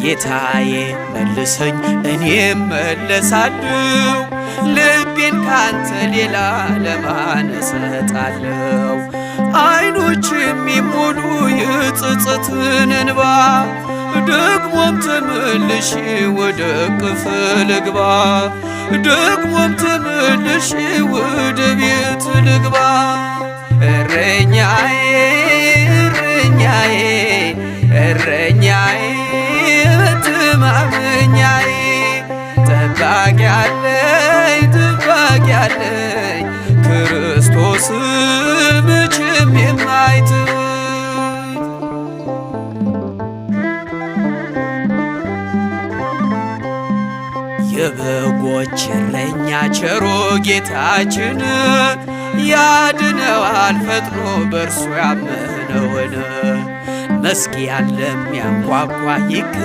ጌታዬ መልሰኝ እኔም መለሳለሁ፣ ልቤን ካንተ ሌላ ለማን እሰጣለሁ? አይኖች የሚሞሉ የጸጸትን እንባ፣ ደግሞም ተመልሼ ወደ እቅፍ ልግባ፣ ደግሞም ተመልሼ ወደ ቤት ልግባ። እረኛዬ፣ እረኛዬ፣ እረኛዬ፣ መተማመኛዬ፣ ጠባቂ አለኝ፣ ጠባቂ አለኝ፣ ክርስቶስ መቼም የማይተወኝ። የበጎች እረኛ ቸሩ ጌታችን ያድነዋል ፈጥኖ በእርሱ ያመነውን። መዝጊያን ለሚያንኳኳ ይከ